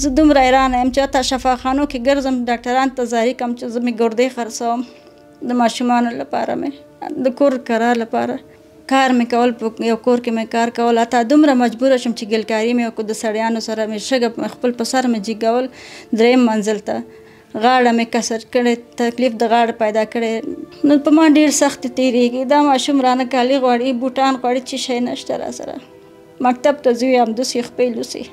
زه دومره حیرانه یم چې حتی شفاخانو کې ګرځم، ډاکټران ته زاري کوم چې زه مې ګردې خرڅوم د ماشومانو لپاره، مې د کور کرار لپاره کار مې کول، په یو کور کې مې کار کول. حتی دومره مجبوره شوم چې ګلکاري مې وکړو، د سړیانو سره مې شګه خپل په سر مې جګول، دریم منزل ته غاړه مې کسر کړې، تکلیف د غاړې پیدا کړې. نو په ما ډېر سختې تېرېږي. دا ماشوم رانه کالي غواړي، بوټان غواړي، چې شی نشته راسره. مکتب ته ځي همداسې خپې لوسي.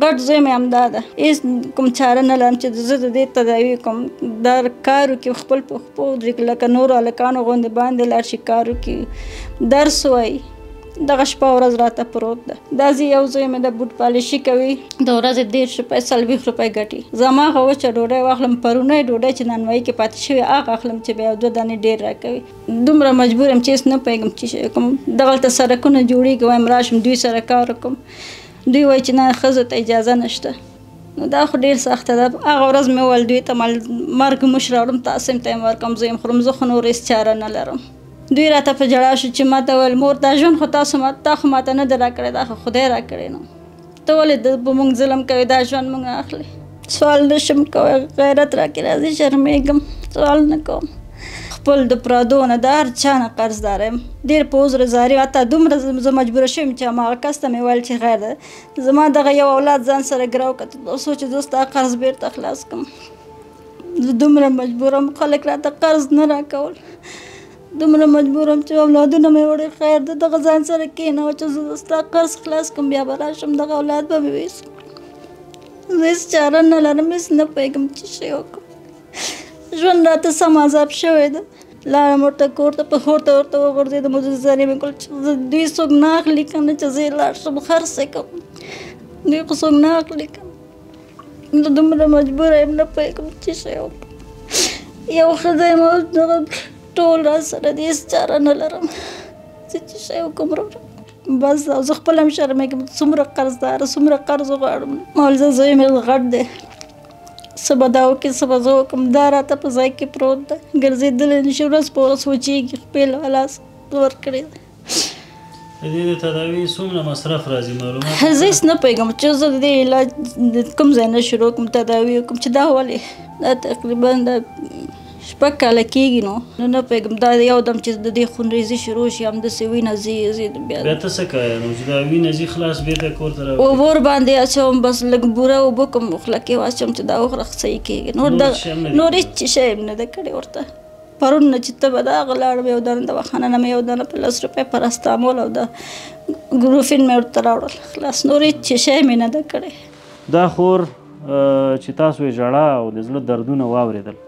غټ زوی مې همدا ده، هېڅ کوم چاره نه لرم چې زه د دې تداوي کوم. دا کار وکړي، خپل په خپو ودرېږي، لکه نورو هلکانو غوندې باندې لاړ شي، کار وکړي، درس ووایي. دغه شپه ورځ راته پروت ده. دا زه یو زوی مې د بوټ پالیشي کوي، د ورځې 30 روپۍ 40 روپۍ ګټي. زما هغه وچه ډوډۍ واخلم، پرونۍ ډوډۍ چې نانوایي کې پاتې شوې هغه اخلم چې بیا 2 دانې ډېر راکوي. دومره مجبور یم چې هېڅ نه پوهېږم چې شی کوم. دغلته سړکونه جوړېږي، وایم راشم دوی سره کار وکړم، دوی وایي چې نه، ښځو ته اجازه نشته. نو دا خو ډېر سخته ده. هغه ورځ مې وویل دوی ته مرګ موش راوړم، تاسو هم ته یې ورکړم، زه یې خورم، زه خو نور هېڅ چاره نه لرم. دوی راته په ژړا شو چې ما ته ویل مور دا ژوند خو تاسو ما تا خو ماته نه دی راکړی، دا خو خدای راکړی، نو ته ولې په موږ ظلم کوې، دا ژوند موږ اخلې. سوال نه شم کوی، غیرت راکې راځي، شرمېږم، سوال نه کوم. خپل د پردو نه د هر چا نه قرضدار یم، ډېر په عذر زاري. حتی دومره زه مجبوره شوم چې هماغه کس ته مې ویل چې خیر ده، زما دغه یو اولاد ځان سره ګرو کړه تر څو چې زه ستا قرض بېرته خلاص کړم. زه دومره مجبوره یم، خلک راته قرض نه راکول، دومره مجبور یم چې اولادونه مې وړي، خیر ده دغه ځان سره کښېنوه چې زه ستا قرض خلاص کړم، بیا به راشم دغه اولاد به مې ویسم. زه هېڅ چاره نه لرم، هېڅ نه پوهېږم چې څه وکړم. ژوند راته سم عذاب شوی ده. لاړم ورته کور ته، په خور ته ورته وغورځېدم، زه زارۍ مې کول چې دوی څوک نه اخلي که نه چې زه یې لاړ شم خرڅ یې کړم، دوی خو څوک نه اخلي که نه. زه دومره مجبوره یم، نه پوهېږم چې څه وکړم. یو ښځه یم او دغه ټول را سره دي، هېڅ چاره نه لرم زه چې څه وکړم وروره. بس زه خپله هم شرمېږم، څومره قرضداره، څومره قرض وغواړم. مولزه زوی مې غټ دی، څه به دا وکړي، څه به زه وکړم. دا راته په ځای کې پروت ده، ګرځېدلی نه شي، ورځ په ورځ وچېږي، خپې له لاس ورکړې ده. د دې د تداوي څومره مصرف راځي معلومات؟ زه هېڅ نه پوهېږم چې زه د دې علاج د کوم ځای نه شروع کړم، تداوي وکړم چې دا ولې دا تقریبا دا 6 کاله کېږي. نو نه پوهېږم، دا یو دم چې د دې خونریزي شروع شي همداسې وینه ځي ځي. بیا ته څه کوې نو چې دا وینه ځي خلاص بېرته کور ته راوړي؟ اوبه ورباندې اچوم، بس لږ بوره اوبه کوم خوله کې واچوم چې دا وخوره صحیح کېږي. نور هېڅ شی هم نه ده کړې ورته. پرون نه چې تبه ده هغه لاړم، یو دانه دواخانه نه مې یو دانه په 10 روپۍ پراستامول او د ګروفین مې ورته راوړل، خلاص. نور هېڅ شی مې نه ده کړې. دا خور چې تاسو یې ژړا او د زړه دردونه واورېدل،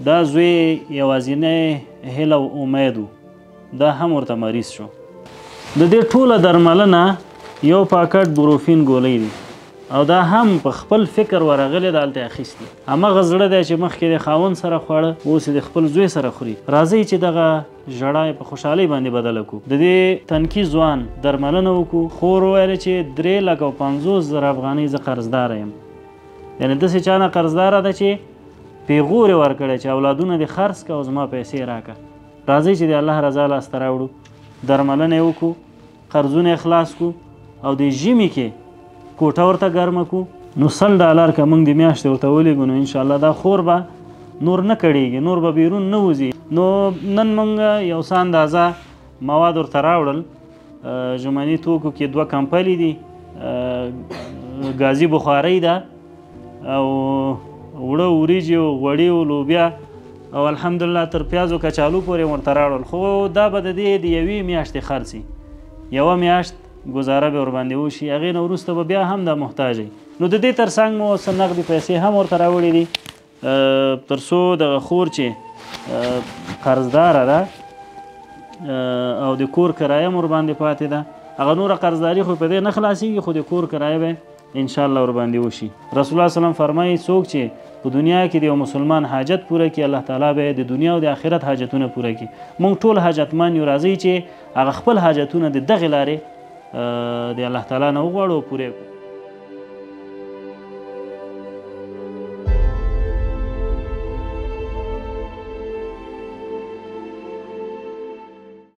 دا زوی یوازینی هیله او امید و، دا هم ورته مریض شو. د دې ټوله درملنه یو پاکټ بروفین ګولۍ دي او دا هم په خپل فکر ورغلی ده، هلته یې اخیستي. هماغه زړه دی چې مخکې د خاوند سره خواړه، اوس یې د خپل زوی سره خوري. راځئ چې دغه ژړا یې په خوشحالۍ باندې بدله کړو، د دې تنکي ځوان درملنه وکړو. خور وویل چې 3,50,000 افغانۍ زه قرضداره یم، یعنې داسې چا نه قرضداره ده چې پیغور یې ورکړی چې اولادونه دې خرڅ کړه او زما پیسې راکړه. راځئ چې د الله رضا لاسته راوړو، درملنه یې وکړو، قرضونه یې خلاص کړو او د ژمي کې کوټه ورته ګرمه کړو. نو $100 که موږ د میاشتې ورته ولیږو نو انشاءالله دا خور به نور نه کړېږي، نور به بیرون نه وځي. نو نن موږ یو څه اندازه مواد ورته راوړل. ژمني توکو کې 2 کمپلې دي، ګازي بخارۍ ده او اوړه، وریجې او غوړي او لوبیا او الحمدلله تر پیازو کچالو پورې ورته راوړل. خو دا به د دې د یوې میاشتې خرڅ وي، یوه میاشت ګزاره به ورباندې وشي، هغې نه وروسته به بیا هم دا محتاج وي. نو د دې تر څنګ مو څه نغدې پیسې هم ورته راوړي دي، تر څو دغه خور چې قرضداره ده او د کور کرایه هم ورباندې پاتې ده، هغه نوره قرضداري خو په دې نه خلاصېږي، خو د کور کرایه به انشاءالله ورباندې وشي. رسول الله صلی الله علیه وسلم فرمایي څوک چې په دنیا کې د یو مسلمان حاجت پوره کړي، الله تعالی به د دنیا او د آخرت حاجتونه پوره کړي. موږ ټول حاجتمن یو، راځئ چې هغه خپل حاجتونه د دغې لارې د الله تعالی نه وغواړو او پوره کړو.